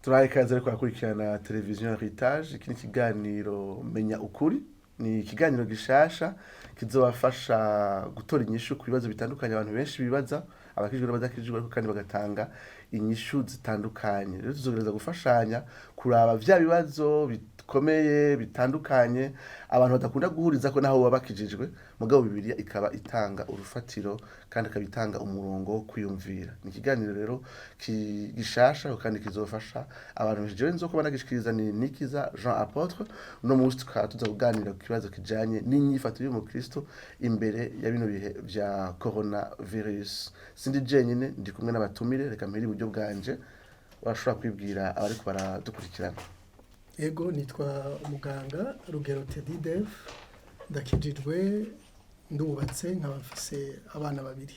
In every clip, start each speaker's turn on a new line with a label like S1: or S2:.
S1: Turahaye ikaze ariko akurikirana televiziyo Heritage. Iki ni ikiganiro Menya Ukuri, ni ikiganiro gishasha kizobafasha gutora inyishu ku bibazo bitandukanye abantu benshi bibaza, abakijijwe n'abadakijijwe, ariko kandi bagatanga inyishu zitandukanye. Rero tuzogereza gufashanya kuraba vya bibazo bikomeye bitandukanye abantu badakunda guhuriza ko naho baba bakijijwe, mugabo Bibiliya ikaba itanga urufatiro kandi ikaba itanga umurongo wo kwiyumvira. Ni ikiganiro rero gishasha kandi kizofasha abantu benshi. Jewe nzokuba nagishikiriza ni Nikiza Jean Apôtre. Uno munsi tukaba tuza kuganira ku kibazo kijanye n'inyifato y'umukristo imbere ya bino bihe vya coronavirus. Sindi jenyine, ndi kumwe n'abatumire. Reka mpere iburyo bwanje, urashobora kwibwira abariko baradukurikirana.
S2: Ego, nitwa umuganga Rugero Teddy Dev, ndakijijwe, ndubatse, nkaba mfise abana babiri.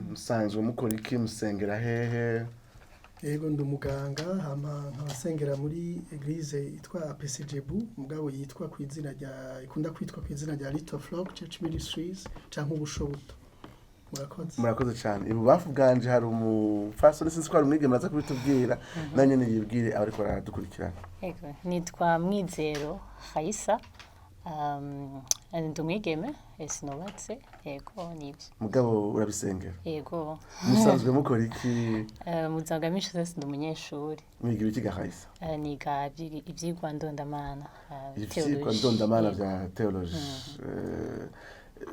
S1: Musanzwe mukora iki? Musengera hehe?
S2: Ego, ndi umuganga, hama nkaba nsengera muri église yitwa APCGBU, mugabo yitwa ku izina rya, ikunda kwitwa ku izina rya Little Flock Church Ministries canke Ubushobuto. Murakoze.
S1: Murakoze cyane. Ibubamfu bwanje hari umupfasoni, sinzi ko hari umwigeme, aza kubitubwira, na nyene yibwire abariko baradukurikirana.
S3: Ego, nitwa Mwizero Raisa, ndi umwigeme, sinubatse, yego, nibyo.
S1: Mugabo urabisengera?
S3: Yego.
S1: Musanzwe mukora iki?
S3: Mu buzima bwa misi yose ndi umunyeshuri.
S1: Mwiga ibiki ga Raisa?
S3: Niga ivyigwa ndondamana,
S1: ivyigwa
S3: theology.
S1: ndondamana
S3: Yego.
S1: vya theology.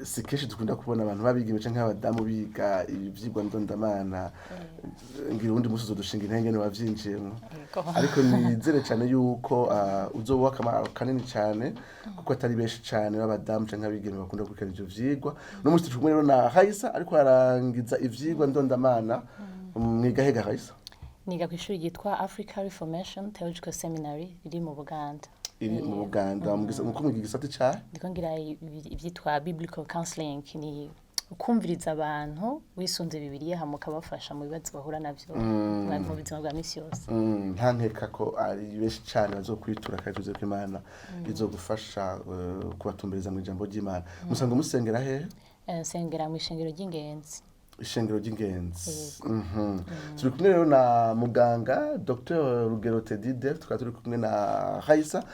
S1: Si kenshi dukunda kubona abantu babigeme canke abadamu biga ivyigwa ndondamana. Ngira uwundi musi uzodushinga intenge wavyinjiyemwo.
S3: Yego.
S1: Ariko nizere cyane yuko uzoba akamaro kanini cyane, kuko atari benshi cyane b'abadamu canke abigeme bakunda gukurikirana ivyo vyigwa. Uno munsi turi kumwe rero na Raisa, ariko arangiza ivyigwa ndondamana. Mwiga he ga Raisa?
S3: Niga kw'ishuri ryitwa Africa Reformation Theological Seminary riri mu Buganda.
S1: Iri mu Buganda. Muko mwiga igisata ca
S3: Ndiko ngira ivyitwa biblical counseling, ni ukumviriza abantu wisunze Bibiliya, hama ukabafasha mu bibazo bahura navyo mu buzima bwa misi yose.
S1: Nta nkeka ko ari benshi cyane bazokwitura, kandi tuzi ko Imana izogufasha kubatumbereza mu ijambo ry'Imana. Musanzwe musengera hehe?
S3: Nsengera mu ishengero ry'Ingenzi.
S1: Ishengero ry'Ingenzi. Turi kumwe rero na muganga Dr Rugero Teddy Def, tukaba turi kumwe na Raisa,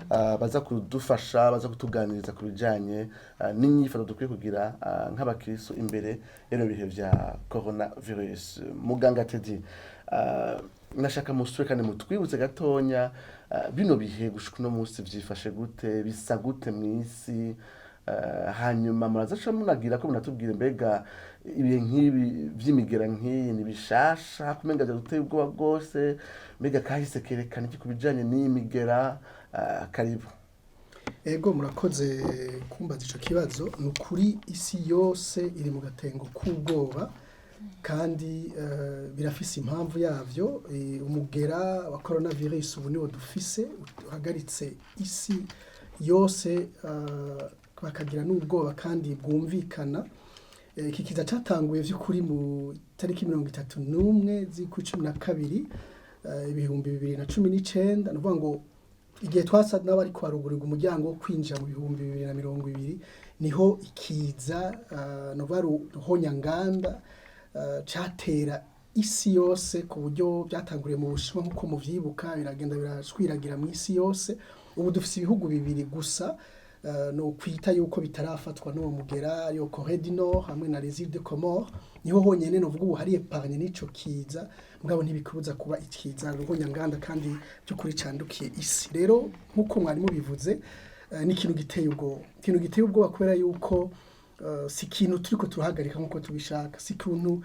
S1: baza kudufasha, baza kutuganiriza ku bijanye n'inyifato dukwiye kugira nk'abakristo imbere y'ibino bihe vya coronavirus. Muganga Teddy, nashaka musure kandi mutwibutse gatonya bino bihe gushika uno munsi vyifashe gute, bisa gute mw'isi? Hanyuma muraza ca munagira ko munatubwira, mbega ibihe nk'ibi vy'imigera nk'iyi ni bishasha, kumenga vyaduteye ubwoba bwose? Mbega kahise kerekana iki ku bijanye n'iyi migera? Karibu.
S2: Ego, murakoze kumbaza ico kibazo. Ni ukuri isi yose iri mu gatengo k'ubwoba, kandi birafise impamvu yavyo. Umugera wa coronavirus ubu niwo dufise uhagaritse isi yose, bakagira n'ubwoba kandi bwumvikana. Iki kiza catanguye vy'ukuri mu tariki 31 z'ukwa 12, 2019, ni ukuvuga ngo igihe twasa n'abariko barugurirwa umuryango wo kwinjira mu 2020, niho ikiza novuga ruhonyanganda catera isi yose, ku buryo byatanguriye mu Bushinwa nk'uko muvyibuka, biragenda birashwiragira mu isi yose. Ubu dufise ibihugu bibiri gusa no kwita yuko bitarafatwa n'uwo mugera, ariyo Corée du Nord hamwe na les îles de Comores. Niho honyene novuga ubu hari épargné n'ico kiza, mugabo ntibikubuza kuba ikiza ruhonyanganda kandi by'ukuri candukiye isi. Rero nk'uko mwari mubivuze, ni ikintu giteye ubwoba, ikintu giteye ubwoba kubera yuko si ikintu turiko turahagarika nk'uko tubishaka, si ikintu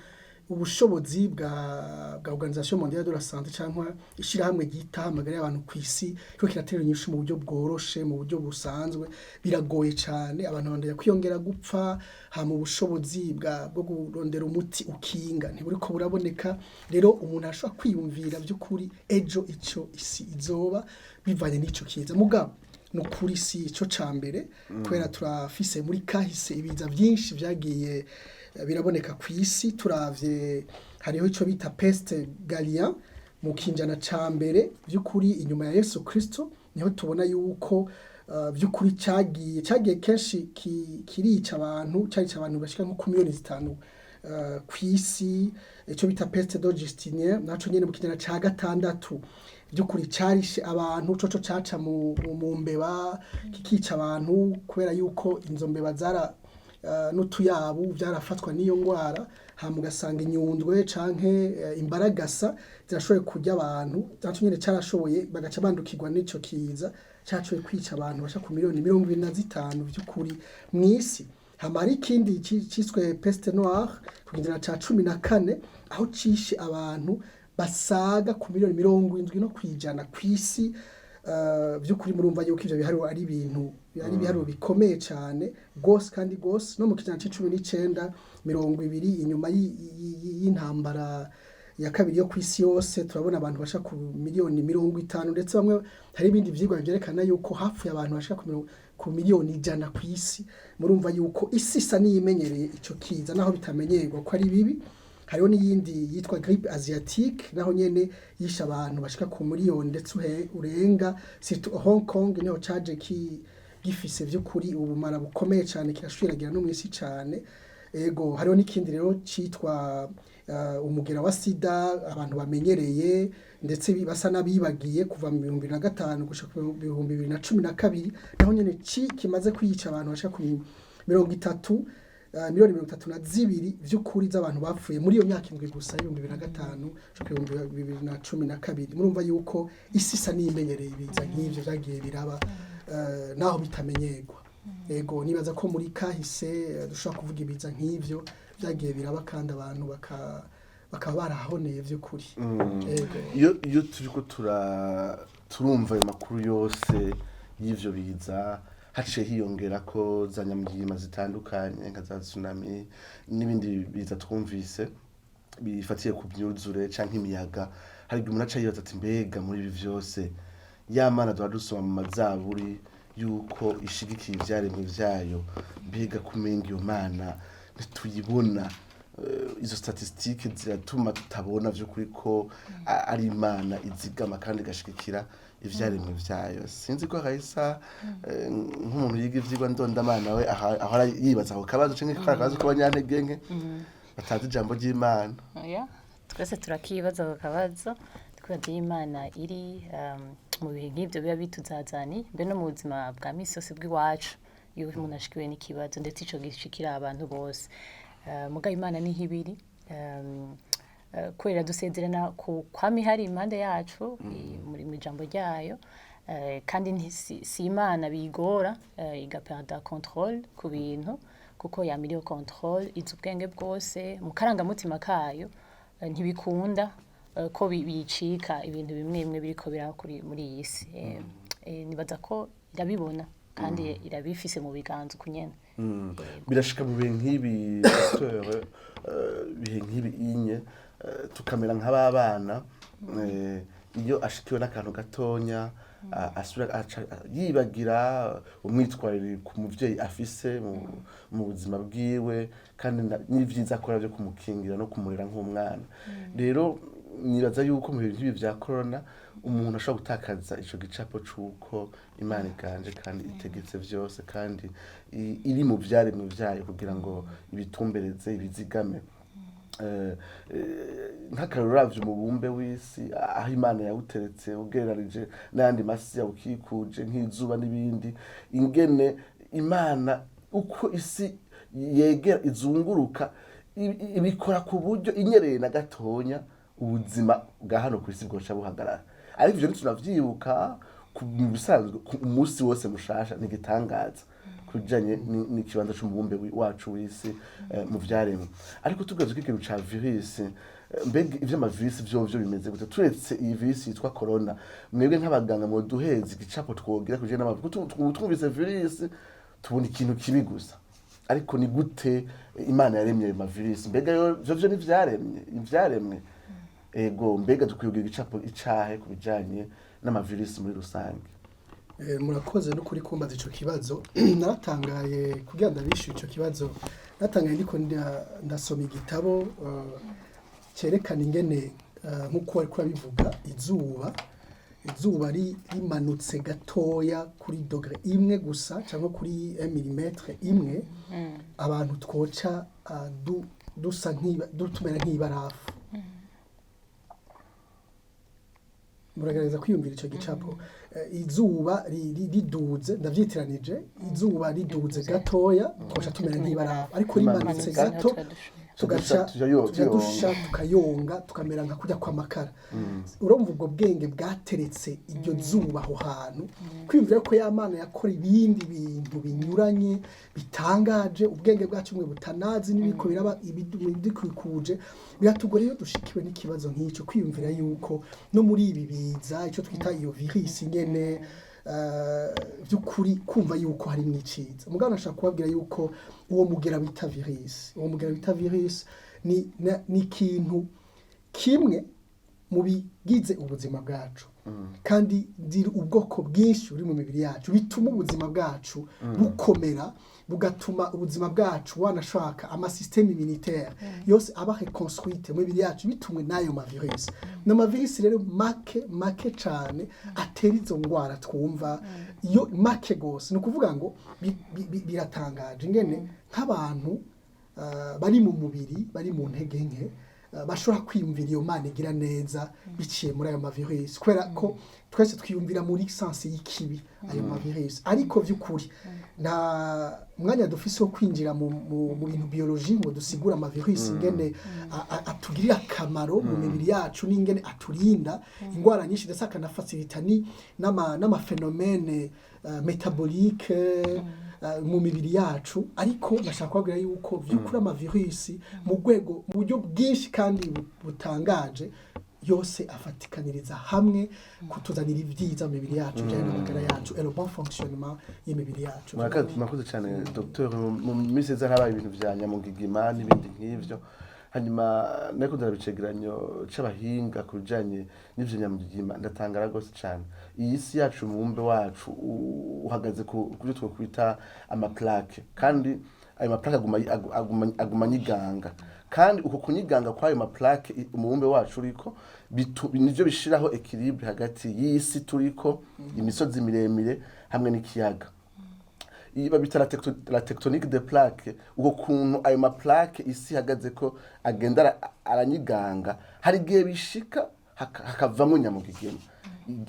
S2: ubushobozi bwa Organisation Mondiale de la Santé cyangwa ishirahamwe ryita amagara y'abantu ku isi ko kiratera inyishu mu buryo bworoshe, mu buryo busanzwe. Biragoye cyane, abantu bandanya kwiyongera gupfa, hama ubushobozi bwo kurondera umuti ukinga ntiburiko buraboneka. Rero umuntu ashobora kwiyumvira by'ukuri ejo ico isi izoba bivanye n'ico kiza. Mugabo nukuri si ico ca mbere, kubera turafise muri kahise ibiza byinshi vyagiye biraboneka ku isi. Turavye, hariho ico bita peste galien mu kinjana ca mbere by'ukuri inyuma ya Yesu Kristo, niho tubona yuko by'ukuri cyagiye kenshi kirica abantu, cyarica abantu bashika nko ku 5 miliyoni. kw'isi, ico bita peste de Justinien naco nyene mu kinyana ca gatandatu by'ukuri carishe abantu, coco caca mu mbeba kikica abantu, kubera yuko inzo mbeba zara n'utuyabu byarafatwa n'iyo ngwara, hama ugasanga inyundwe canke imbaragasa zirashoboye kurya abantu, naco nyene carashoboye bagaca bandukirwa n'ico kiza cacoye kwica abantu basha ku miliyoni 25 vy'ukuri mw'isi. Hama hari ikindi ciswe peste noire ku kinyejana ca 14, aho cishe abantu basaga ku miliyoni 70 no kwijana kw'isi. Vy'ukuri murumva yuko ivyo biharuro ari ibintu ari ibiharuro bikomeye cane gose kandi gose. No mu kijana c'icumi n'icenda 20, inyuma y'intambara ya kabiri yo kw'isi yose, turabona abantu basha ku miliyoni 50, ndetse bamwe hari ibindi vyigwa vyerekana yuko hapfuye abantu bashika ku miliyoni 100 kw'isi. Murumva yuko isi isa n'iyimenyereye ico kiza, naho bitamenyerwa ko ari bibi. Hariho n'iyindi yitwa grippe asiatique, naho nyene yishe abantu bashika ku miliyoni ndetse urenga, surtout Hong Kong niho caje gifise vy'ukuri ubumara bukomeye cane, kirashwiragira no mw'isi cane. Ego, hariho n'ikindi rero citwa umugera wa sida abantu bamenyereye, ndetse basa n'abibagiye, kuva mu 2005 gushika mu 2012, naho nyene kimaze kwica abantu bashika ku 30, miliyoni 32 vy'ukuri z'abantu bapfuye muri iyo myaka 7 gusa, 2005 gushika 2012. Murumva yuko isi isa n'iyimenyereye ibiza nk'ivyo vyagiye biraba, naho bitamenyerwa. Ego, nibaza ko muri kahise dushobora kuvuga ibiza nk'ivyo vyagiye biraba kandi abantu bakaba barahoneye vy'ukuri. Ego.
S1: Iyo turiko turumva ayo makuru yose y'ivyo biza, haciye hiyongera ko za nyamugigima zitandukanye nka za tsunami n'ibindi biza twumvise bifatiye ku myuzure canke imiyaga, hari igihe umuntu aca yibaza ati: "Mbega muri ibi vyose, ya Mana duhora dusoma mu mazaburi yuko ishigikiye ivyaremwe vyayo, mbega kumenga iyo Mana ntituyibona?" Izo statistiques ziratuma tutabona vy'ukuri ko ari Imana izigama kandi igashigikira ivyaremwe vyayo. Sinzi ko Raisa, nk'umuntu yiga ivyigwa ndondamana, we ahora yibaza ako kabazo canke kari akabazo k'abanyantege nke batazi ijambo ry'Imana.
S3: Oya, twese turakibaza ako kabazo, twibaza iyo Imana iri mu bihe nk'ibyo biba bituzazani, mbe no mu buzima bwa misi yose bw'iwacu, iyo umuntu ashikiwe n'ikibazo, ndetse ico gishikira abantu bose. Mugabo Imana niho ibiri, kubera dusezerana ku kwama ihari impande yacu muri mw'ijambo ryayo, kandi si Imana bigora igaperda contrôle ku bintu, kuko yama iriho contrôle, izi ubwenge bwose mu karangamutima kayo, ntibikunda ko bicika ibintu bimwe bimwe biriko biraba muri iyi si. Nibaza ko irabibona kandi irabifise mu biganza uku nyene.
S1: Birashika mu bihe nk'ibi, pasteur, bihe nk'ibi inye, tukamera nk'ababana, iyo ashikiwe n'akantu gatonya asubira yibagira umwitwarire ku muvyeyi afise mu buzima bwiwe, kandi n'ivyiza akora vyo kumukingira no kumurera nk'umwana. Rero nibaza yuko mu bintu nk'ibi vya corona umuntu ashobora gutakaza ico gicapo c'uko Imana iganje kandi itegetse vyose, kandi iri mu vyaremwe vyayo kugira ngo ibitumbereze, ibizigame. Nk'akarorero, uravye umubumbe w'isi aho Imana yawuteretse ugereranije n'ayandi masi yawukikuje nk'izuba n'ibindi, ingene Imana uko isi yegera izunguruka, ibikora ku buryo inyereye na gatonya ubuzima bwa hano ku isi bwoca buhagarara. Ariko ivyo ntitunavyibuka. Mu bisanzwe umunsi wose mushasha ni igitangaza ku bijanye n'ikibanza c'umubumbe wacu w'isi, mu vyaremwe. Ariko tugaze ko ikintu ca virus, mbega ivy'amavirus vyovyo bimeze gute, turetse iyi virus yitwa corona? Mwebwe nk'abaganga mwoduheza igicapo twogira ku bijanye n'amavirus? Twumvise virus tubona ikintu kibi gusa, ariko ni gute Imana yaremye ayo mavirus? Mbega yo vyovyo ntivyaremye ivyaremwe? Ego, mbega dukwiye kugira igicapo icahe ku bijanye n'amavirus muri rusange?
S2: Murakoze no kuri kumbaza ico kibazo. Naratangaye kugira ndabishyure ico kibazo, naratangaye ndiko ndasoma igitabo cerekana ingene, nk'uko ariko urabivuga, izuba rimanutse gatoya kuri degré imwe gusa cyangwa kuri 1 mm imwe, abantu twoca dusa nk'iba tumera nk'ibarafu. Muragerageza kwiyumvira ico gicapo. Izuba riduze, ndavyitiranije, izuba riduze gatoya twoca tumera nk'ibarafu, ariko rimanutse
S1: Rimanutse
S2: gato tugaca
S1: Tugaca
S2: tugaca dusha, tukayonga, tukamera nka kurya kw'amakara. Urumva ubwo bwenge bwateretse iryo zuba aho hantu, kwiyumvira ko ya Mana yakora ibindi bintu binyuranye bitangaje ubwenge bwacu bumwe butanazi n'ibiko biraba ibidukikuje, biratugora iyo dushikiwe n'ikibazo nk'icyo kwiyumvira yuko no muri ibi biza, icyo twita iyo virus nyene, by'ukuri kumva yuko hari n'iciza. Mugabo nashaka kubabwira yuko uwo mugera bita virus, uwo mugera bita virus ni ikintu kimwe mu bigize ubuzima bwacu, kandi ziri ubwoko bwinshi buri mu mibiri yacu, bituma ubuzima bwacu bukomera, bugatuma ubuzima bwacu wanashaka amasystème immunitaire yose aba reconstruite mu mibiri yacu bitumwe n'ayo mavirus. Ni amavirus rero make make cane atera izo ngwara twumva, iyo make gose. Ni ukuvuga ngo biratangaje ingene nk'abantu bari mu mubiri, bari mu ntege nke, bashobora kwiyumvira iyo Mana igira neza biciye muri ayo mavirus, kubera ko twese twiyumvira muri sens y'ikibi ayo mavirus. Ariko vy'ukuri nta mwanya dufise wo kwinjira mu bintu biologie ngo dusigure amavirus ingene atugirira akamaro mu mibiri yacu n'ingene aturinda ingwara nyinshi, ndetse akanafacilita ni n'amaphénomène métabolique mu mibiri yacu. Ariko ndashaka kubabwira yuko vy'ukuri amavirusi mu rwego, mu buryo bwinshi kandi butangaje yose afatikaniriza hamwe kutuzanira ibyiza mu mibiri yacu bijyanye n'amagara yacu et le bon fonctionnement y'imibiri yacu.
S1: Murakoze cyane, docteur. Mu minsi iza habaye ibintu vya nyamugigima n'ibindi nk'ivyo. Hanyuma nariko ndaraba icegeranyo c'abahinga ku bijanye n'ivyo nyamugigima, ndatangara rwose cane. Iyi si yacu, umubumbe wacu uhagaze ku byo twokwita amaplaque, kandi ayo maplaque aguma anyiganga. Kandi uko kunyiganga kw'ayo maplaque umubumbe wacu uriko nivyo bishiraho équilibre hagati y'isi turiko, imisozi miremire hamwe n'ikiyaga. Iyi babita la tectonique des plaques. Uko kuntu ayo maplaque isi ihagaze ko agenda aranyiganga, hari igihe bishika hakavamwo nyamugigima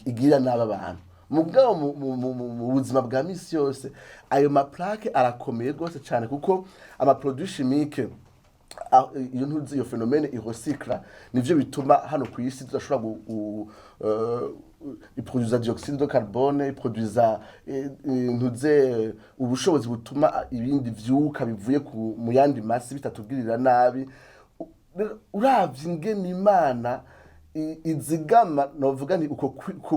S1: igirira nabi abantu. Mugabo mu buzima bwa misi yose ayo maplaque arakomeye rwose cyane, kuko amaproduit chimique iyo ntuzi iyo phénomène irecycla, nivyo bituma hano ku isi tudashobora iproduza dioxyde de carbone, iproduza ntuze ubushobozi butuma ibindi vyuka bivuye mu yandi masi bitatugirira nabi. Rero uravye ingene Imana izigama, novuga ni uko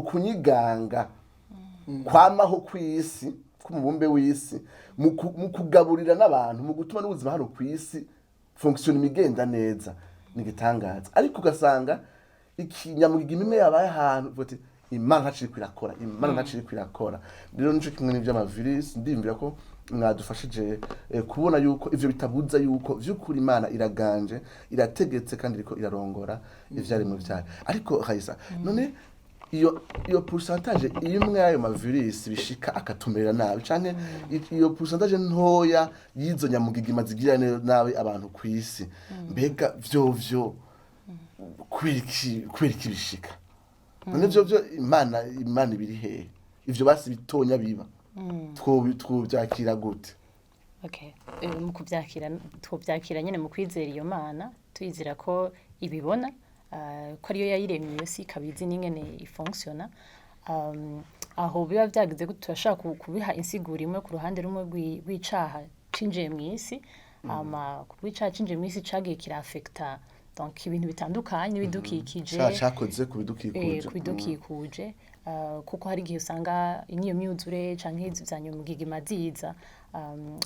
S1: kunyiganga kwamaho kw'isi, k'umubumbe w'isi, mu kugaburira n'abantu, mu gutuma n'ubuzima hano kw'isi fonction igenda neza, ni igitangaza. Ariko ugasanga ikinyamugigima imwe yabaye ahantu, uvuga uti: "Imana ntaco iriko irakora, Imana ntaco iriko irakora." Rero nico kimwe n'ivy'amavirus. Ndiyumvira ko mwadufashije kubona yuko ivyo bitabuza yuko vy'ukuri Imana iraganje, irategetse kandi iriko irarongora ivyaremwe vyayo. Ariko Raisa, none iyo pourcentage imwe y'ayo mavirus bishika akatumerera nabi, canke iyo pourcentage ntoya y'izo nyamugigima zigirira nabi abantu kw'isi, mbega vyovyo kubera iki bishika? None vyovyo Imana ibiri hehe? Ivyo basi bitonya biba, twobyakira gute?
S3: Okay. Mu kubyakira, tubyakira nyine mu kwizera iyo Mana, tuyizera ko ibibona, ko ariyo yayiremye iyo si, ikaba izi n'ingene ifonctiona. Aho biba byagize gute, turashaka kubiha insiguro imwe ku ruhande rumwe rw'icaha cinjiye mu isi. Hama ku bw'icaha cinjiye mu isi, cagiye kirafekta donc ibintu bitandukanye, ibidukikije.
S1: Cakoze ku bidukikuje.
S3: Ku bidukikuje, kuko hari igihe usanga n'iyo myuzure canke izo vya nyamugigima ziza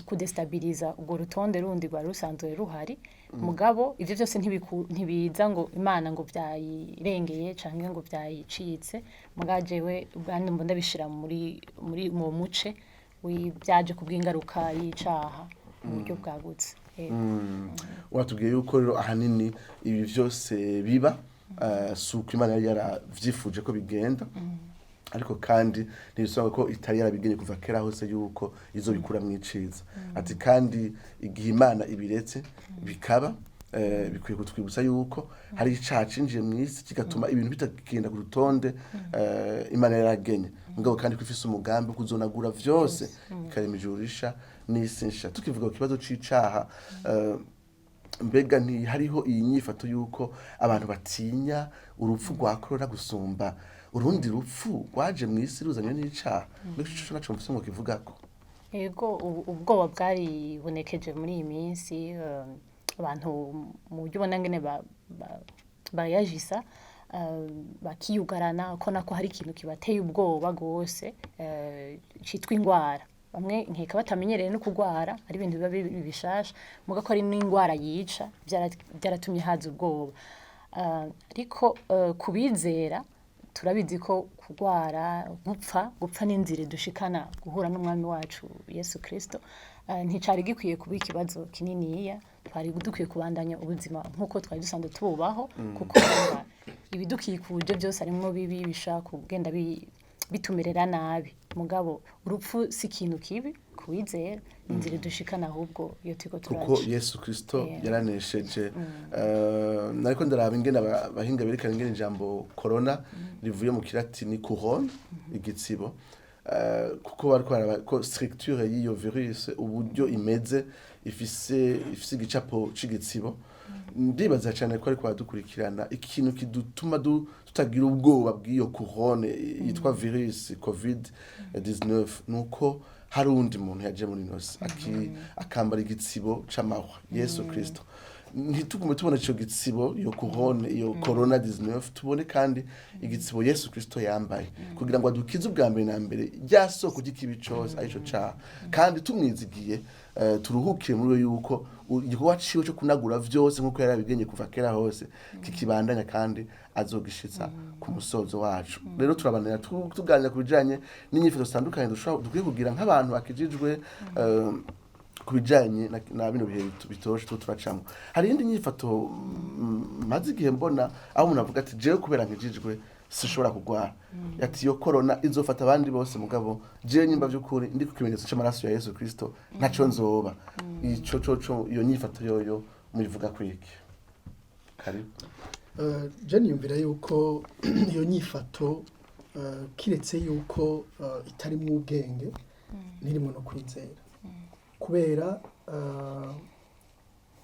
S3: kudestabiliza urwo rutonde rundi rwari rusanzwe ruhari. Mugabo ivyo vyose ntibiza ngo Imana ngo vyayirengeye canke ngo vyayicitse. Mugabo jewe ubwanjye mbona ndabishira muri mu muce w'ibyaje kubw'ingaruka y'icaha mu buryo bwagutse. Yego.
S1: Watubwiye yuko rero ahanini ibi vyose biba si uko Imana yari yaravyifuje ko bigenda, ariko kandi ntibisobanura ko itari yarabigenye kuva kera hose yuko izobikura mw'iciza. Ati kandi igihe Imana ibiretse bikaba. Bikwiye kutwibutsa yuko hari icaha cinjiye mu isi kigatuma ibintu bitagenda ku rutonde Imana yaragenye, mugabo kandi ko ifise umugambi wo kuzonagura vyose, ikarema ijuru risha n'isi nsha. Tukivuga ku kibazo c'icaha, mbega ntihariho iyi nyifato y'uko abantu batinya urupfu rwa korona gusumba urundi rupfu rwaje mu isi ruzanywe n'icaha? Mbega ico naco mufise ngo kivugako?
S3: Yego, ubwoba bwaribonekeje muri iyi minsi, abantu mu buryo ubona ngene bayajisa, bakiyugarana ko nako hari ikintu kibateye ubwoba gose, citwa ingwara. Bamwe nkeka batamenyereye no kugwara, ari ibintu biba biri bishasha, muga ko ari n'ingwara yica, byaratumye haza ubwoba. Ariko kubizera turabizi ko kugwara, gupfa n'inzira dushikana guhura n'umwami wacu Yesu Kristo. Nticari gikwiye kuba ikibazo kininiya. Twari dukwiye kubandanya ubuzima nk'uko twari dusanzwe tububaho, kuko urumva ibidukikuje byose harimwo bibi bishobora kugenda bitumerera nabi. Mugabo urupfu si ikintu kibi kuwizera, inzira dushikana ahubwo iyo turiko
S1: kuko
S3: turaca.
S1: Yesu Kristo yaranesheje. Nariko ndaraba ingene abahinga berekana ingene ijambo corona rivuye mu kilatini couronne, igitsibo. Kuko bariko baraba ko structure y'iyo virus, uburyo imeze, ifise igicapo c'igitsibo. Ndibaza cyane ko ariko baradukurikirana, ikintu kidutuma tutagira ubwoba bw'iyo couronne yitwa virus COVID 19 nuko hari uwundi muntu yaje muri ino si akambara igitsibo c'amahwa, Yesu Kristo. Ntitugume tubona ico gitsibo, iyo couronne, iyo corona 19, tubone kandi igitsibo Yesu Kristo yambaye kugira ngo adukize ubwa mbere na mbere rya soko ry'ikibi cose, arico caha. Kandi tumwizigiye, turuhukire muri we yuko igikorwa ciwe co kunagura vyose nk'uko yari abigenye kuva kera hose kikibandanya, kandi azogishitsa ku musozo wacu. Rero turabanira tuganira ku bijanye n'inyifato zitandukanye dukwiye kugira nk'abantu bakijijwe, ku bijanye na bino bihe bitoroshe tuba turacamwo. Hari iyindi nyifato maze igihe mbona, aho umuntu avuga ati: "Jewe kubera nkijijwe sinshobora kugwara." Ati: "Iyo corona izofata abandi bose, mugabo jewe nyimba vy'ukuri ndi ku kimenyetso c'amaraso ya Yesu Kristo, ntaco nzoba." Ico coco, iyo nyifato yoyo muyivuga kwiki? Karibu.
S2: Je niyumvira yuko iyo nyifato, kiretse yuko itarimwo ubwenge, ntirimwo no kwizera, kubera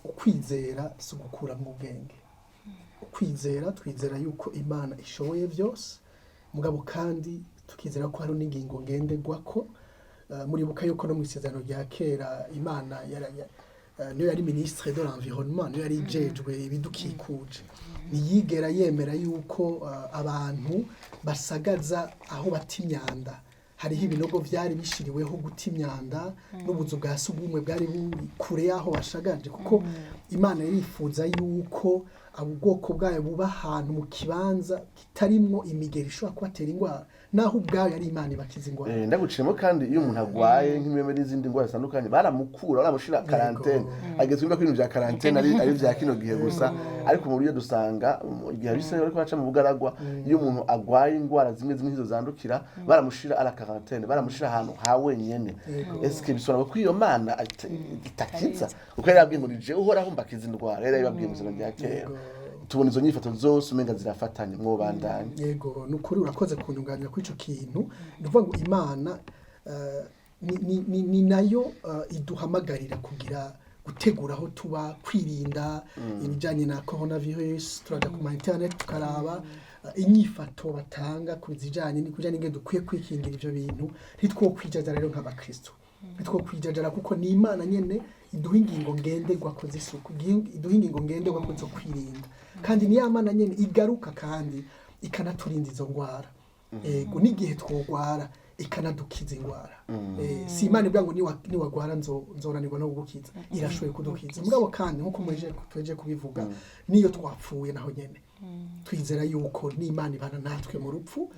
S2: ukwizera si ugukuramwo ubwenge. Ukwizera, twizera yuko Imana ishoboye byose, mugabo kandi tukizera ko hari n'ingingo ngenderwako. Muribuka yuko no mu isezerano rya kera Imana niyo yari ministre de l'environnement, niyo yari ijejwe ibidukikuje. Ntiyigera yemera yuko abantu basagaza aho bata imyanda. Hariho ibinogo byari bishiriweho guta imyanda, n'ubuzu bwa sugumwe bwari buri kure y'aho bashagaje, kuko Imana yarifuza yuko ubwoko bwayo buba ahantu mu kibanza kitarimwo imigeri ishobora kubatera indwara, naho ubwayo ari Imana ibakiza indwara.
S1: Ndaguciyemo. Kandi iyo umuntu agwaye nk'imeme n'izindi ndwara zitandukanye, baramukura, baramushira quarantaine. Ageze ko ibintu vya quarantaine ari vya kino gihe gusa, ariko mu buryo dusanga igihe abisirayeli bariko baca mu bugaragwa, iyo umuntu agwaye indwara zimwe zimwe nk'izo zandukira, baramushira à la quarantaine, baramushira ahantu ha wenyene. Eske bisobanura ko iyo Mana itakiza? Kuko yari yabwiye ngo: "Ni jewe Uhoraho mbakiza indwara." Yari yababwiye mu isezerano rya kera. Tubona izo nyifato zose umenga zirafatanye. Mwobandanya.
S2: Yego, ni ukuri, urakoze kunyunganira kuri ico kintu. Ni ukuvuga ngo Imana ni nayo iduhamagarira kugira gutegura aho tuba, kwirinda ibijyanye na coronavirus. Turaja ku ma internet tukaraba inyifato batanga ku zijanye n'ikujanye n'ingene dukwiye kwikingira ivyo bintu. Ntitwokwijajara rero nk'abakristo, ntitwokwijajara, kuko ni Imana nyene iduha ingingo ngenderwako z'isuku, iduha ingingo ngenderwako zo kwirinda, kandi ni ya Mana nyene igaruka kandi ikanaturinda izo ndwara. Ego, n'igihe twogwara ikanadukiza indwara. Si Imana ivuga ngo niwagwara nzoranirwa no kugukiza. Irashoboye kudukiza. Mugabo kandi nkuko muhejeje tuhejeje kubivuga, niyo twapfuye naho nyene twizera yuko n'Imana ibana natwe mu rupfu.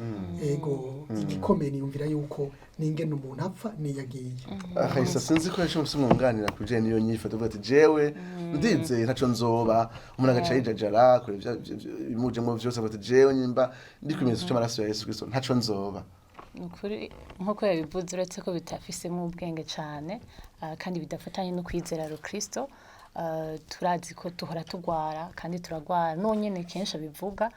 S2: Ego, igikomeye niyumvira yuko n'ingene umuntu apfa niyo agiye.
S1: Ahisa, sinzi ko yaje mwunganira ku bijanye n'iyo nyifato, uvuga ati: "Jewe ndizeye, ntaco nzoba." Umuntu agaca yijajara kure ibimujemwo vyose, avuga ati: "Jewe nyimba ndi ku kimenyetso c'amaraso ya Yesu Kristo, ntaco nzoba."
S3: Ni ukuri nk'uko yabivuze, uretse ko bitafisemo ubwenge cyane, kandi bidafatanye no kwizera rukristo. Turazi ko tuhora tugwara kandi turagwara nonyene kenshi abivuga.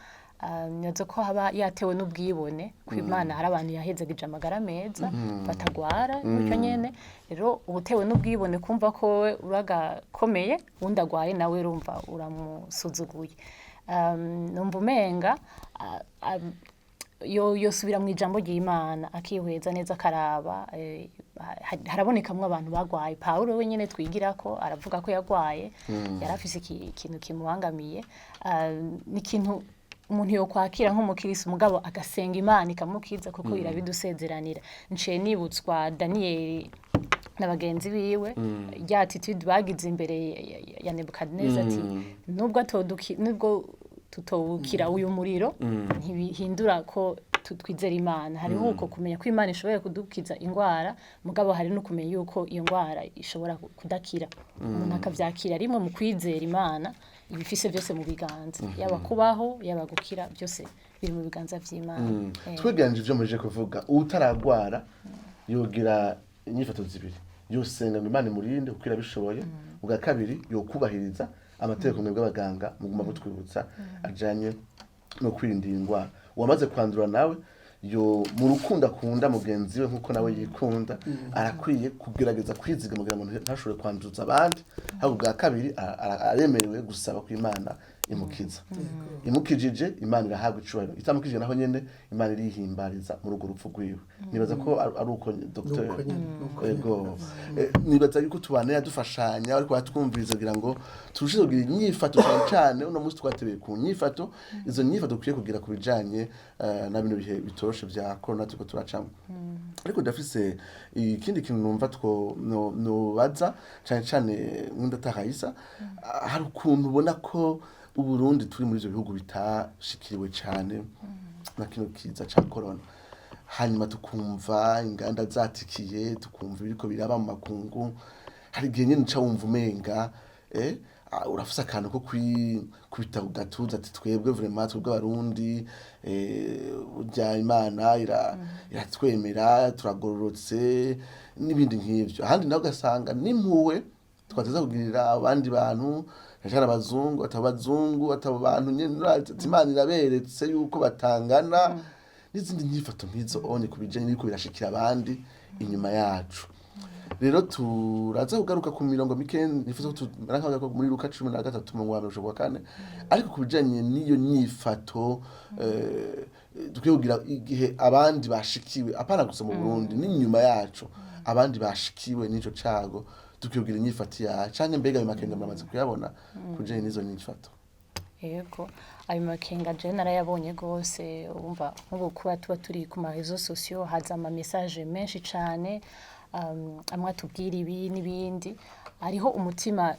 S3: Nyazo ko haba yatewe n'ubwibone ku Imana, hari abantu yahezagije amagara meza batagwara gutyo nyene. Rero ubutewe n'ubwibone kumva ko wowe uragakomeye, uwundi agwaye nawe urumva uramusuzuguye. Numva umenga yosubira mu ijambo ry'Imana, akihweza neza, akaraba. Harabonekamwo abantu bagwaye. Pawulo wenyene twigirako aravuga ko yagwaye, yari afise ikintu kimubangamiye. Ni ikintu umuntu yokwakira nk'umukirisi, mugabo agasenga Imana ikamukiza, kuko irabidusezeranira. Nciye nibutswa Daniyeli na bagenzi biwe, rya attitude bagize imbere ya Nebukadineza, ati nubwo atoduki, nubwo tutowukira uyu muriro, ntibihindura ko twizera Imana. Hariho uko kumenya ko Imana ishoboye kudukiza ingwara, mugabo hari no kumenya yuko iyo ngwara ishobora kudakira, umuntu akavyakira rimwe mu kwizera Imana ibifise byose mu biganza, yaba kubaho, yaba gukira, byose biri mu biganza vy'Imana.
S1: Twegeranije ivyo muje kuvuga, utaragwara yogira inyifato zibiri: yosenga ngo Imana imurinde kuko irabishoboye, ubwa kabiri yokubahiriza amategeko mwebwe abaganga muguma mutwibutsa ajanye no kwirinda iyi ndwara. Uwamaze kwandura nawe, yo mu rukundo akunda mugenzi we nkuko nawe yikunda, arakwiye kugerageza kwizigama kugira ngo ntashobore kwanduza abandi. Ahubwo ubwa kabiri aremerewe gusaba ko Imana imukiza. Imukijije, Imana irahabwa icubahiro; itamukijije naho nyene, Imana irihimbariza muri urwo rupfu rwiwe. Nibaza ko ari uko, Dr.
S2: Nuko nyene, nuko nyene.
S1: Ego. Nibaza yuko tubana dufashanya, ariko batwumviriza kugira ngo turusheho kugira inyifato, cyane cyane uno munsi twatebeye ku nyifato, izo nyifato dukwiye kugira ku bijanye na bino bihe bitoroshe vya corona turiko turacamo. Ariko ndafise ikindi kintu numva two nobaza cyane cyane nk'undatakayisa. Hari ukuntu ubona ko Uburundi turi muri ivyo bihugu bitashikiriwe cane na kino kiza ca corona, hanyuma tukumva inganda zatikiye, tukumva ibiriko biraba mu makungu. Hari igihe nyene uca wumva umenga urafise akantu ko kwikubita ku gatuza, ati twebwe vraiment, twebwe Abarundi, burya Imana iratwemera, turagororotse, n'ibindi nk'ivyo. Ahandi nawe ugasanga n'impuhwe twateza kugirira abandi bantu, cyane abazungu, atabo bazungu, atabo bantu nyene urazi, ati Imana iraberetse yuko batangana, n'izindi nyifato nk'izo onye ku bijanye n'ibiriko birashikira abandi inyuma yacu. Rero turaza kugaruka ku mirongo mike nifuza ko tumara nk'agaruka muri Luka 13 umurongo wa mbere gushika ku wa kane, ariko ku bijanye n'iyo nyifato dukwiye kugira igihe abandi bashikiwe, apana gusa mu Burundi, n'inyuma yacu abandi bashikiwe n'ico cago, dukwiye kugira inyifato yacu canke mbega ayo makenga muramaze kuyabona ku bijanye n'izo nyifato?
S3: Yego, ayo makenga je narayabonye gose. Wumva nk'ubu kuba tuba turi ku ma réseaux sociaux, haza ama message menshi cane, amwe atubwira ibi n'ibindi. Hariho umutima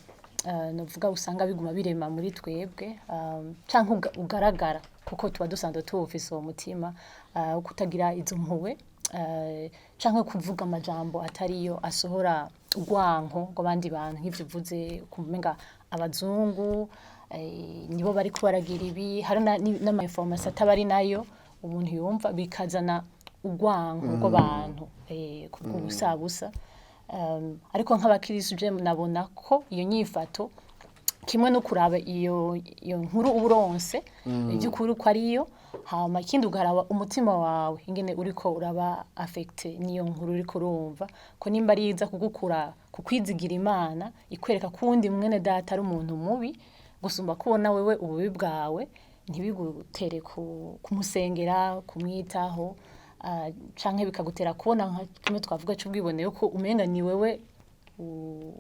S3: novuga usanga biguma birema muri twebwe, canke ugaragara kuko tuba dusanzwe tuwufise uwo mutima wo kutagira izo mpuhwe, canke kuvuga amajambo atariyo asohora urwanko rw'abandi bantu, nk'ivyo uvuze, kumenga abazungu nibo bariko baragira ibi. Hari n'ama information ataba ari nayo umuntu yumva, bikazana urwanko rw'abantu kubw'ubusabusa. Ariko nk'abakirisitu, je nabona ko iyo nyifato, kimwe no kuraba iyo nkuru uba uronse iby'ukuri ko ariyo, hama ikindi ukaraba umutima wawe ingene uriko uraba affecté n'iyo nkuru uriko urumva, ko nimba ari iza kugukura kukwizigira Imana, ikwereka ko uwundi mwene data ari umuntu mubi gusumba kubona wewe ububi bwawe, ntibigutere kumusengera, kumwitaho, canke bikagutera kubona nka kimwe twavuga c'ubwibone, yuko umenga ni wewe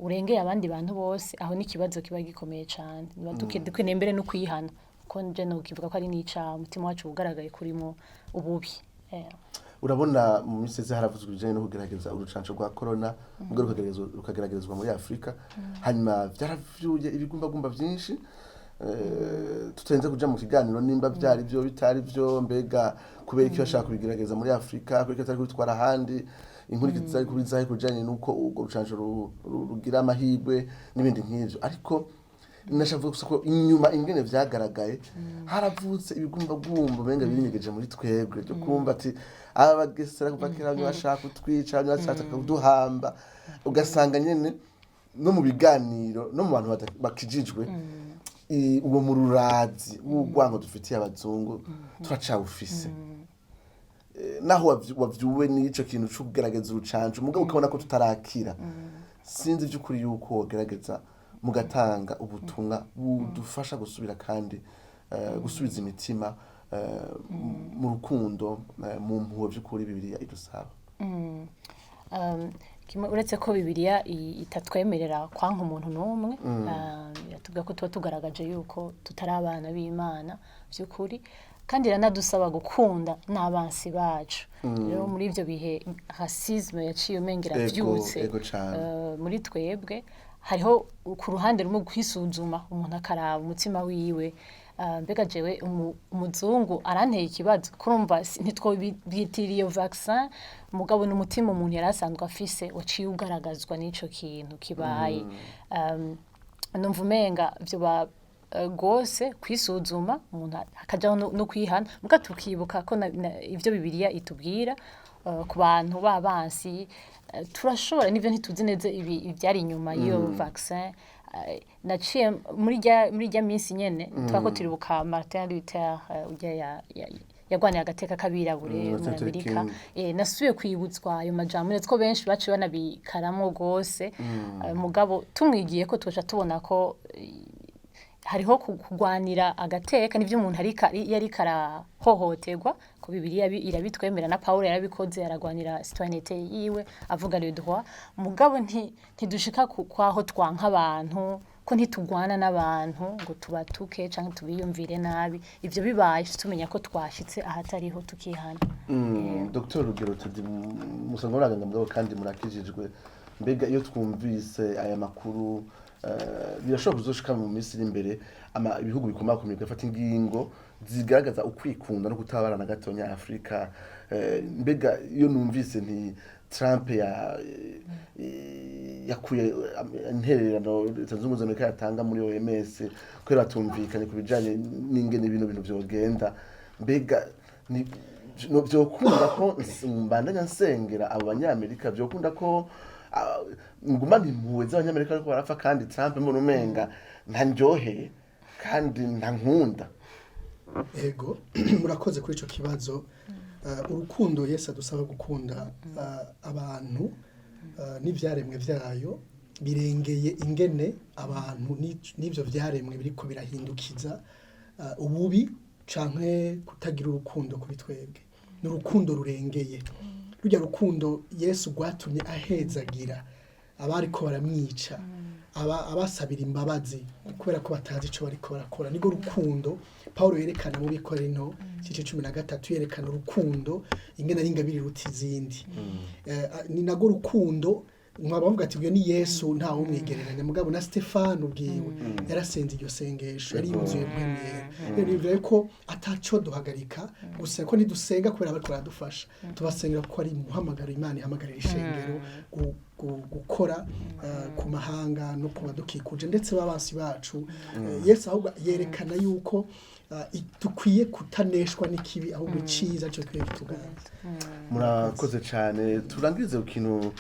S3: urengeye abandi bantu bose. Aho ni ikibazo kiba gikomeye cane. Niba dukeneye mbere no kwihana, kuko nje nokivuga ko ari n'icaha, umutima wacu ugaragaye kurimo ububi.
S1: Urabona mu minsi iheze haravuzwe ibijanye no kugerageza urucanco rwa corona, mugabo rukageragezwa muri Afurika, hanyuma vyaravyuye ibigumbagumba vyinshi. Tutarinze kuja mu kiganiro nimba vyari vyo bitari vyo, mbega kubera iki bashaka kubigerageza muri Afurika, kubera iki batari kubitwara ahandi, inkurikizi zari kubizahe kubijanye n'uko urwo rucanco rugira amahirwe n'ibindi nk'ivyo. Ariko nashaka gusa ko inyuma ingene vyagaragaye, haravutse ibigumbagumba umenga birinyegeje muri twebwe, byo kumva ati aba bagesera kuva kera bamwe bashaka kutwica, bamwe bashaka kuduhamba, ugasanga nyene No mu biganiro no mu bantu bakijijwe, uwo mururazi w'urwango dufitiye abazungu turacawufise. Naho wavyuwe n'ico kintu co kugerageza urucanco, mugabo ukabona ko tutarakira. Sinzi vy'ukuri yuko wogerageza mugatanga ubutumwa budufasha gusubira kandi gusubiza imitima mu rukundo, mu mpuhwe vy'ukuri Bibiliya idusaba.
S3: Kimwe, uretse ko Bibiliya itatwemerera kwanka umuntu n'umwe, iratubwira ko tuba tugaragaje yuko tutari abana b'Imana by'ukuri, kandi iranadusaba gukunda n'abansi bacu. Rero muri ivyo bihe racisme yaciye umenga iravyutse
S1: Ego cane.
S3: Muri twebwe hariho ku ruhande rumwe kwisuzuma, umuntu akaraba umutima wiwe. Mbega jewe umuzungu aranteye ikibazo? Kurumva ntitwobitiriye iyo vaccin, mugabo n'umutima umuntu yari asanzwe afise waciye ugaragazwa n'ico kintu kibaye. Numva umenga vyoba gose kwisuzuma, umuntu akajaho no kwihana, muga tukibuka ko ivyo Bibiliya itubwira ku bantu b'abansi. Turashobora n'ivyo ntituzi neza ibi ivyari inyuma y'iyo vaccin. Naciye muri rya minsi nyene twako turibuka Martin Luther, urya yagwaniye agateka k'abirabure muri
S1: Martin Luther
S3: Amerika.
S1: King.
S3: Nasubiye kwibutswa ayo majambo, ndetse ko benshi baciye banabikaramwo gose. Mugabo tumwigiye ko tuca tubona ko hariho kugwanira agateka nivyo umuntu arika iyo ariko arahohoterwa, ko Bibiliya irabitwemera, na Paulo yarabikoze, aragwanira citoyenneté yiwe, avuga le droit. Mugabo ntidushika kwaho twanka abantu, ko ntitugwana n'abantu ngo tubatuke canke tubiyumvire nabi. Ivyo bibaye tumenya ko twashitse ahatariho, tukihana.
S1: Dr Rugero Teddy, musanzwe muraganga mugabo kandi murakijijwe. Mbega iyo twumvise aya makuru, birashobora kuzoshika mu minsi iri imbere ibihugu bikomakomeye bigafata ingingo zigaragaza ukwikunda no kutabara na gatonya Afurika? Mbega iyo numvise nti Trump ya yakuye intererano Leta Zunze Ubumwe za Amerika yatanga muri OMS kubera batumvikanye ku bijanye n'ingene bino bintu vyogenda, mbega ni no vyokunda ko mbandanya nsengera abo Banyamerika? Vyokunda ko ngumana impuhwe z'Abanyamerika ariko barapfa, kandi Trump mbona umenga ntaryoheye kandi ntankunda?
S2: Ego, murakoze kuri ico kibazo. Urukundo Yesu adusaba gukunda abantu n'ivyaremwe vyayo birengeye ingene abantu n'ivyo vyaremwe biriko birahindukiza ububi canke kutagira urukundo kuri twebwe. Ni urukundo rurengeye rujya rukundo Yesu rwatumye ahezagira abariko baramwica, aba abasabira imbabazi kubera ko batazi ico bariko barakora. Niko rukundo Paulo yerekana mu Bikorino igice 13, yerekana urukundo ingene ari ingabire iruta izindi. Ni nago rukundo mwaba bavuga ati uyo ni Yesu, nta wumwigereranya. Mugabo na Stefano ubwiwe yarasenze iryo sengesho, yari yuzuye Mpwemu Yera. Rero niyumvira ko ataco duhagarika gusa ko ntidusenga kubera bariko baradufasha, tubasengera kuko ari umuhamagaro Imana ihamagarira ishengero gukora ku mahanga no ku badukikuje, ndetse b'abansi bacu. Yesu ahubwo yerekana yuko dukwiye kutaneshwa n'ikibi, ahubwo iciza cyo dukwiye kutuganza.
S1: Murakoze cyane. Turangirize ku kintu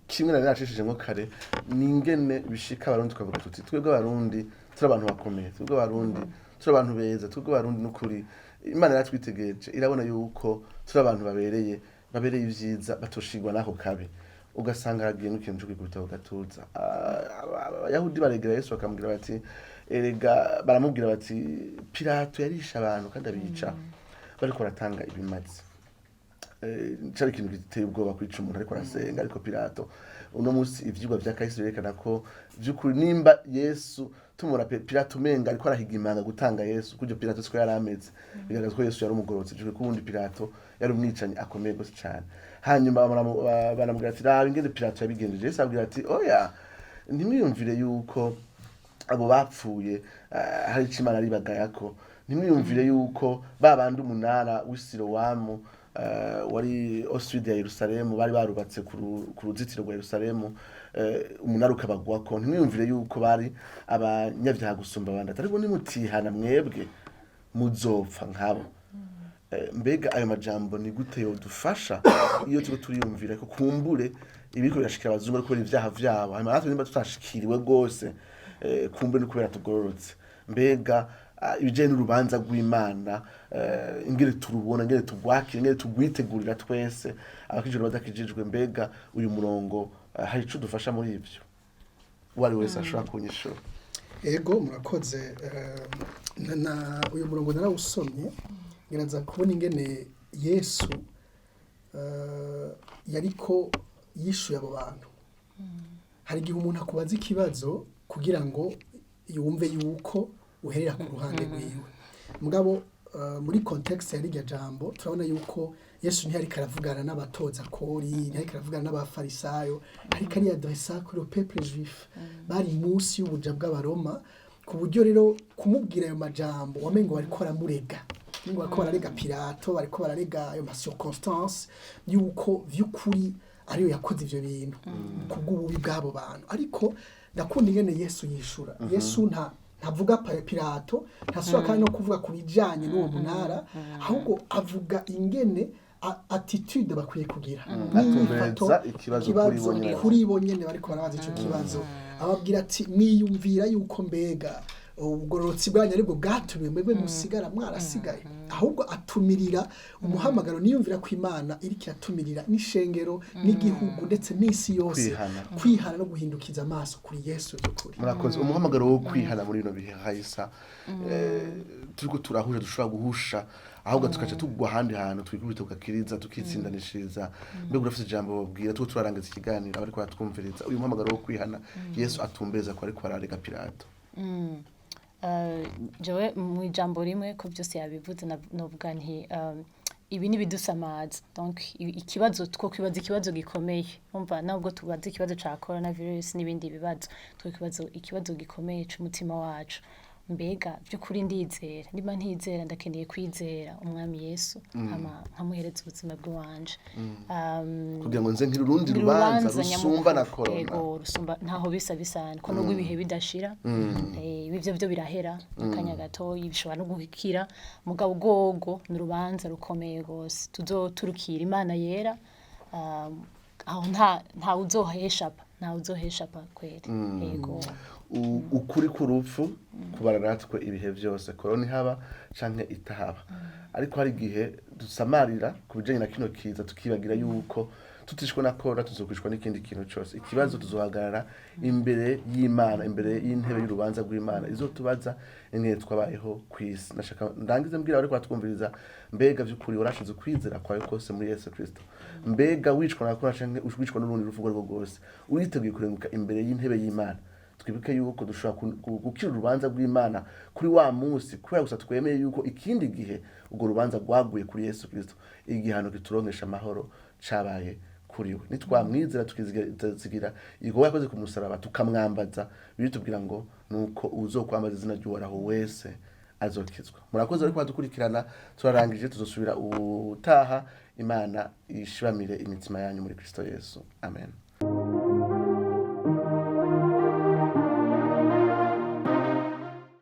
S1: kimwe nari nacishijemo kare, ni ingene bishika Abarundi tukavuga tuti twebwe Abarundi turi abantu bakomeye, twebwe Abarundi turi abantu beza, twebwe Abarundi n'ukuri Imana yaratwitegereje irabona yuko turi abantu babereye ibyiza, batoshigwa n'ako kabi. Ugasanga hagiye n'ikintu cyo kwikubita ku gatuza. Abayahudi baregera Yesu bakamubwira bati erega, baramubwira bati Pilato yarishe abantu kandi abica bariko baratanga ibimazi. Cari ikintu giteye ubwoba kwica umuntu ariko arasenga. Ariko Pilato, uno munsi ivyigwa vya kahise birerekana ko vy'ukuri nimba Yesu tumubona Pilato umenga ariko arahiga imanga gutanga Yesu, kuryo Pilato siko yari ameze, bigaragaza ko Yesu yari umugororotsi, kuko ubundi Pilato yari umwicanyi akomeye gose cane. Hanyuma baramubwira ati raba ingene Pilato yabigenjeje. Yesu ababwira ati oya, ntimwiyumvire yuko abo bapfuye hari ico Imana aribagayako. Ntimwiyumvire yuko ba bandi umunara w'Isilowamu wari au sud ya Yerusalemu bari barubatse ku ruzitiro rwa Yerusalemu, umunara ukabagwako, ntimwiyumvire yuko bari abanyabyaha gusumba abandi. Ariko nimutihana mwebwe muzopfa nkabo. Mbega ayo majambo ni gute yodufasha iyo turiko turiyumvira ko kumbure ibiriko birashikira abazungu ari kubera ivyaha vyabo, hanyuma natwe nimba tutashikiriwe rwose, kumbure ni kubera tugororotse? Mbega ibijanye n'urubanza rw'Imana, ingene turubona, ingene turwakira, ingene turwitegurira twese, abakijijwe n'abadakijijwe, mbega uyu murongo hari ico dufasha muri ivyo? Uwo ari wese ashobora kunyishura.
S2: Ego, murakoze. Uyu murongo narawusomye, ngeraza kubona ingene Yesu yariko yishuye abo bantu. Hari igihe umuntu akubaza ikibazo kugira ngo yumve yuko uherera ku ruhande rwiwe, mugabo muri contexte ya rirya jambo turabona yuko Yesu ntiyariko aravugana n'abatoza kori, ntiyariko aravugana n'abafarisayo, ariko ariyadressa kuri le peuple juif bari munsi y'ubuja bw'Abaroma, ku buryo rero kumubwira ayo majambo wamengo bariko baramurega, ngo bariko bararega Pilato, bariko bararega ayo ma circonstances yuko vy'ukuri ariyo yakoze ivyo bintu kubw'ububi bw'abo bantu. Ariko ndakunda ingene Yesu yishura. Yesu ntavuga Pilato, ntasubira kandi no kuvuga ku bijanye n'uwo munara, ahubwo avuga ingene attitude bakwiye kugira n'inyifato.
S1: Atumbereza ikibazo kuri bo nyene.
S2: Kuri bo nyene bariko barabaza ico kibazo, ababwira ati: "Mwiyumvira yuko mbega ubugororotsi bwanyu aribwo bwatumye mwebwe musigara mwarasigaye?" Ahubwo atumirira umuhamagaro. Niyumvira ko Imana iriko iratumirira n'ishengero n'igihugu ndetse n'isi yose
S1: Kwihana.
S2: kwihana no guhindukiza amaso kuri Yesu by'ukuri.
S1: Murakoze. Umuhamagaro wo kwihana muri bino bihe hahisa, turiko turahusha, dushobora guhusha ahubwo tukaca tugwa ahandi hantu, twikubita tugakiriza, tukitsindanishiriza. Mbega urafise ijambo babwira, turiko turarangiza ikiganiro, abariko baratwumviriza, uyu muhamagaro wo kwihana Yesu atumbereza ko ariko ararega Pilato?
S3: Jewe mu ijambo rimwe, ko byose yabivuze, novuga nti ibi ni ibidusamaza. Donc ikibazo twokwibaza, ikibazo gikomeye, umva, nubwo tubaza ikibazo ca coronavirus n'ibindi bibazo, twokwibaza ikibazo gikomeye c'umutima wacu: mbega by'ukuri ndizera? Niba ntizera, ndakeneye kwizera Umwami Yesu, hama nkamuhereza ubuzima bw'iwanje.
S1: Kugira ngo nze nkiri urundi rubanza rusumba na
S3: nyamukuru.
S1: corona.
S3: Yego, rusumba, ntaho bisa bisana ko nubwo ibihe bidashira, ibi byo birahera akanya gato, bishobora no guhikira, mugabo gogo ni urubanza rukomeye gose tuzoturukira Imana yera. Aho nta uzoheshapa, nta uzoheshapa kweri, yego.
S1: Ukuri k'urupfu kubara natwe ibihe byose, korona ihaba canke itahaba. Ariko hari igihe dusamarira ku bijanye na kino kiza, tukibagira yuko tutishwe na korona tuzokwishwa n'ikindi kintu cose. Ikibazo, tuzohagarara imbere y'Imana, imbere y'intebe y'urubanza rw'Imana izotubaza ingene twabayeho kw'isi. Nashaka ndangize mbwira abariko batwumviriza: mbega vy'ukuri warashize ukwizera kwawe kose muri Yesu Kristo? Mbega wicwa na korona canke wicwa n'urundi rupfu urwo arirwo rwose, uriteguye kurenguka imbere y'intebe y'Imana? Twibuke yuko dushobora gukira urubanza rw'Imana kuri wa munsi kubera gusa twemeye yuko ikindi gihe urwo rubanza rwaguye kuri Yesu Kristo, igihano kituronkesha amahoro cabaye kuri we. Nitwamwizera, tukizigira igikorwa yakoze ku musaraba, tukamwambaza, biritubwira ngo nuko uzokwambaza izina ry'Uhoraho wese azokizwa. Murakoze ariko badukurikirana, turarangije, tuzosubira ubutaha. Imana ishibamire imitima yanyu muri Kristo Yesu. Amen.